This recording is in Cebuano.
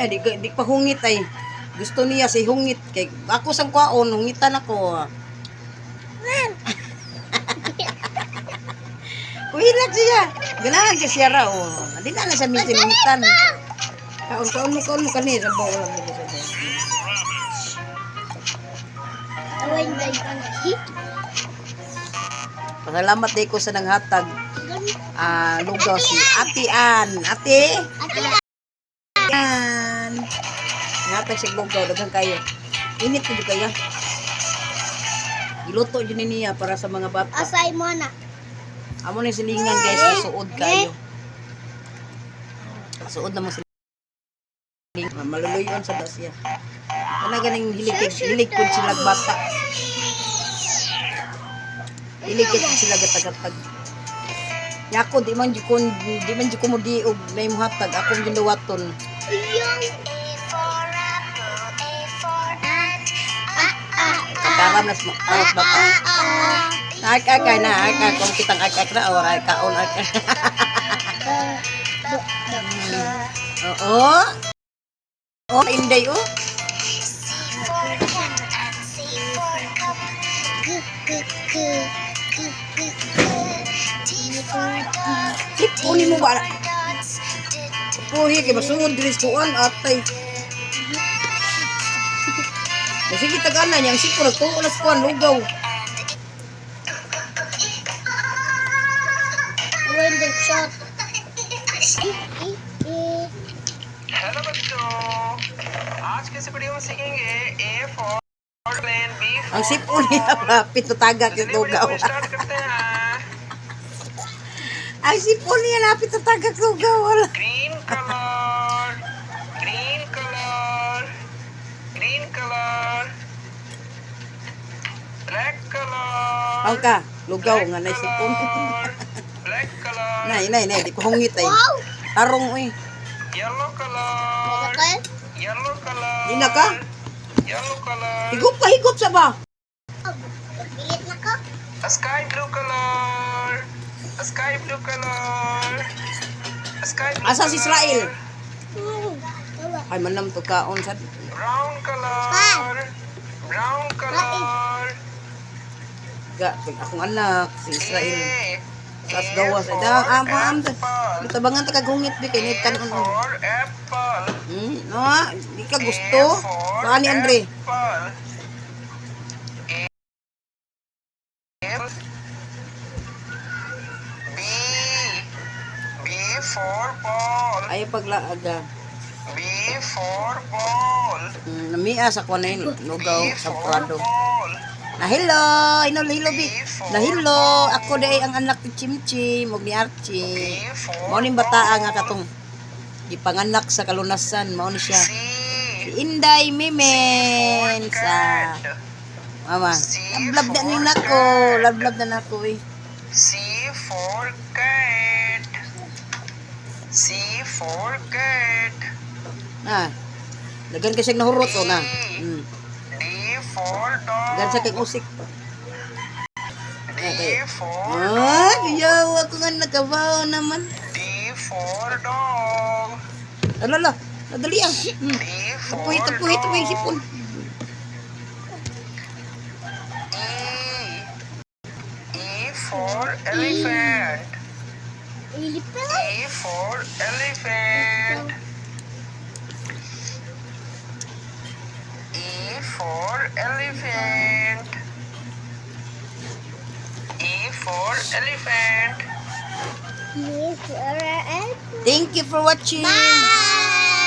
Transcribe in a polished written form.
Eh, di pa hungit ay. Gusto niya si hungit. Kay ako sang kwaon, hungitan ako. Uy, lang siya. Ganahan siya siya ra, oh. Di na lang siya misin hungitan. Kaon, kaon mo, kaon mo kani. Sabaw lang mo sa Away na yung Pasalamat day ko sa nanghatag. Ah, lugaw si Ate Ann. Ate? Ate. Ann. Nanghatag siya lugaw. Daghang kayo. Init na jud kaya. Giluto jud ni niya para sa mga bata. Asay mo na. Amo ni silingan, guys, kasuod kayo. Suod na mo silingan. Maluluyon sa dasya. Kana ganing hilig hilig pud sila bata. Hilig kay sila gatag-gatag. Yako di man jud ko mo di og nay muhatag akong ginuwaton. Yung Karam nas mas bata. Ak ak na ak ak kung kitang ak ak na ora kaon ak. Oo. Oh, inday oh. Sip, mo ba? Puhi, kay masungod diri sa kuan, atay. Sige, tagana niya. Ang sipon, nagtuo na sa kuan, lugaw. When the shot. Hello बच्चों, आज के इस वीडियो में सीखेंगे A for plane, B Ang sipon niya, lapit na tagak yung lugaw. Start करते हैं। Ang sipon niya, lapit na tagak lugaw. Wala. Green colour, green colour, green colour, black colour. Ang ka, lugaw nga na sipon. Black colour. Nay, nay, nay, di ko hungit ay. Wow! Tarong, uy. Yellow colour. Okay. Yellow colour. Di na ka? Yellow colour. Higop ka, higop sa ba? Pilit na ko. Sky blue colour, sky blue colour, sky blue. Asa si Israel? Tawa. Ay, manam to kaon sa. Brown colour, brown colour. Ga, akong anak, si Israel. A. Sa A gawas. for Da, am, am. apple. Tabangan ta kag hungit bi kay nit A kanon. for apple. No, di ka gusto. A for Saan ni Andre? apple. A. B. B for ball. Ayaw paglaaga. B for ball. Namia sa kuan na yun, lugaw B sa for prado. ball. Nahilo, inol hilo bi. Nahilo, ako day ang anak ni Chimchim ug ni Archie. B for Mao ning bataa nga katong gipanganak sa kalunasan, mao ni siya. C. Si Inday Mimen For sa cat. mama. Lablab na ni nako, lablab na nako eh. C for cat. C for cat. Na. Dagan kay siyang nahurot o na. D for dog. Dagan sa kay usik. D for Ah, yaw ako nga nakabaw naman. D for dog. Alala, nadali ah. D for Tapuhi, tapuhi, tapuhi, dog. sipon. E. E for elephant. Ilipin. E for elephant. E for elephant. E for elephant. Thank you for watching. Bye!